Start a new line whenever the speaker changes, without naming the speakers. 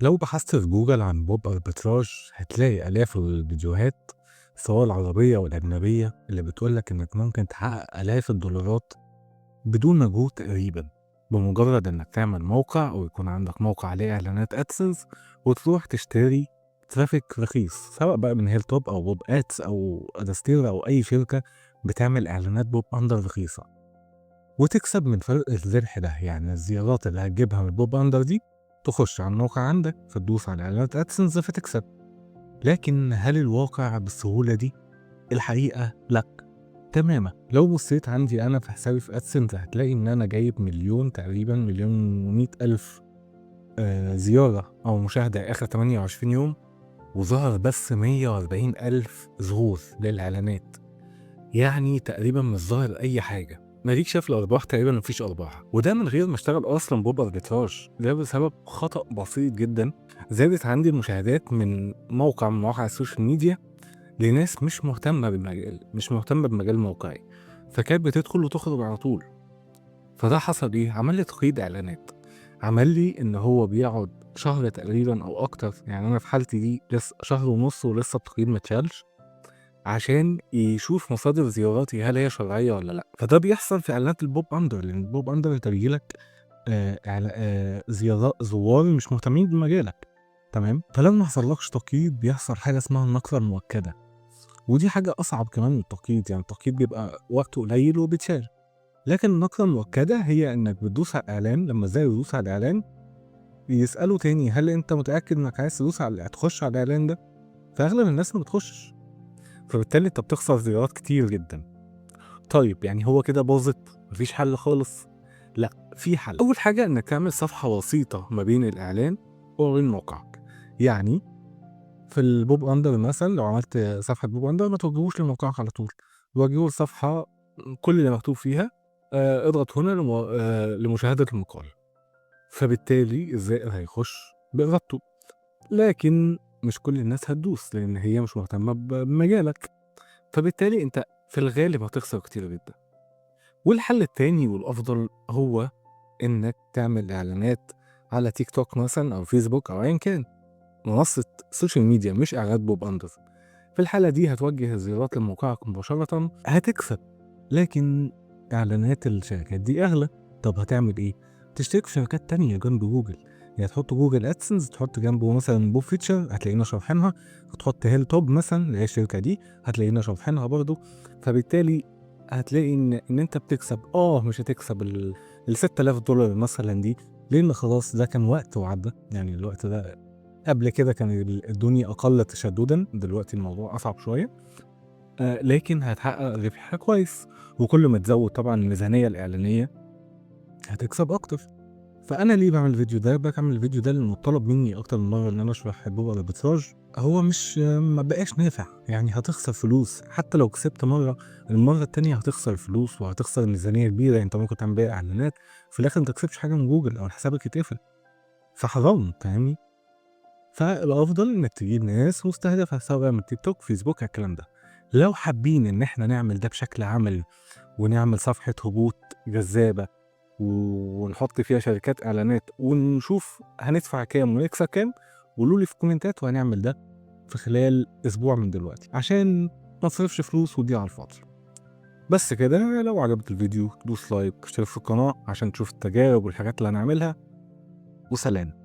لو بحثت في جوجل عن pop arbitrage هتلاقي آلاف الفيديوهات، سواء العربية والأجنبية، اللي بتقولك إنك ممكن تحقق آلاف الدولارات بدون مجهود تقريبا، بمجرد إنك تعمل موقع أو يكون عندك موقع عليه إعلانات AdSense وتروح تشتري traffic رخيص، سواء بقى من Hilltop أو PopAds أو Adsterra أو أي شركة بتعمل إعلانات pop under رخيصة، وتكسب من فرق الربح ده. يعني الزيارات اللي هتجيبها من ال pop under دي تخش على الموقع عندك فتدوس على اعلانات AdSense فتكسب. لكن هل الواقع بالسهولة دي؟ الحقيقة لا تماما. لو بصيت عندي انا في حسابي في AdSense هتلاقي ان انا جايب مليون تقريبا، 1,100,000 زيارة او مشاهدة اخر 28 يوم، وظهر بس 140,000 ظهور للاعلانات، يعني تقريبا مش ظاهر اي حاجة. ماليك شايف الارباح تقريبا مفيش ارباح، وده من غير ما اشتغل اصلا pop arbitrage. ده بسبب خطا بسيط جدا، زادت عندي المشاهدات من موقع من مواقع ال social media لناس مش مهتمة بالمجال، مش مهتمة بمجال موقعي، فكانت بتدخل وتخرج على طول. فده حصل ايه؟ عمل لي تقييد اعلانات، عمل لي ان هو بيقعد شهر تقريبا او اكتر، يعني انا في حالتي دي لسه شهر ونص ولسه التقييد ما اتشالش، عشان يشوف مصادر زياراتي هل هي شرعية ولا لا. فده بيحصل في اعلانات ال pop under، لان ال pop under انت بيجيلك زيارات زوار مش مهتمين بمجالك، تمام؟ فلما ما حصلكش تقييد بيحصل حاجة اسمها النقره المؤكده، ودي حاجة اصعب كمان من التقييد. يعني التقييد بيبقى وقته قليل وبيتشال، لكن النقره المؤكدة هي انك بتدوس على الاعلان، لما الزائر يدوس على الاعلان يساله تاني هل انت متاكد انك عايز تدوس على تخش على الاعلان ده؟ فاغلب الناس ما بتخشش، فبالتالي انت بتخسر زيارات كتير جدا. طيب يعني هو كده باظت؟ مفيش حل خالص؟ لا، في حل. اول حاجة انك تعمل صفحة وسيطة ما بين الاعلان وما بين موقعك. يعني في ال pop under مثلا لو عملت صفحة pop under ما توجهوش لموقعك على طول، وجهوه لصفحة كل اللي مكتوب فيها اضغط هنا لمشاهدة المقال، فبالتالي الزائر هيخش بارادته. لكن مش كل الناس هتدوس لان هي مش مهتمة بمجالك، فبالتالي انت في الغالب هتخسر كتير جدا. والحل التاني والافضل هو انك تعمل اعلانات على تيك توك مثلا او فيسبوك او ايا كان منصة social media، مش اعلانات pop under. في الحالة دي هتوجه الزيارات لموقعك مباشرة، هتكسب، لكن اعلانات الشركات دي اغلى. طب هتعمل ايه؟ تشترك في شركات تانية جنب جوجل، يعني تحط Google AdSense، تحط جنبه مثلا Pop Feature هتلاقينا شارحينها، هتحط Hilltop مثلا اللي هي الشركة دي هتلاقينا شارحينها برضو. فبالتالي هتلاقي ان انت بتكسب، مش هتكسب ال $6000 مثلا دي، لان خلاص ده كان وقت وعدى. يعني الوقت ده قبل كده كان الدنيا اقل تشددا، دلوقتي الموضوع اصعب شوية، لكن هتحقق ربح كويس، وكل ما تزود طبعا الميزانية الاعلانية هتكسب اكتر. فانا ليه بعمل الفيديو ده؟ بعمل الفيديو ده لانه طلب مني اكتر من مرة ان انا اشرح pop arbitrage. هو مش ما بقاش نافع، يعني هتخسر فلوس حتى لو كسبت مرة، المرة التانية هتخسر فلوس وهتخسر ميزانية كبيرة. انت ممكن تعمل بيها اعلانات في الاخر ما تكسبش حاجة من جوجل او حسابك يتقفل، فحرام، فاهمني؟ فالافضل انك تجيب ناس مستهدفه سواء من تيك توك، فيسبوك، الكلام ده. لو حابين ان احنا نعمل ده بشكل عملي ونعمل صفحة هبوط جذابة ونحط فيها شركات اعلانات ونشوف هندفع كام ونكسب كام، قولوا لي في الكومنتات، وهنعمل ده في خلال اسبوع من دلوقتي عشان ما تصرفش فلوس وتضيع على الفاضي. بس كده، لو عجبك الفيديو دوس like، اشترك في القناة عشان تشوف التجارب والحاجات اللي هنعملها، وسلام.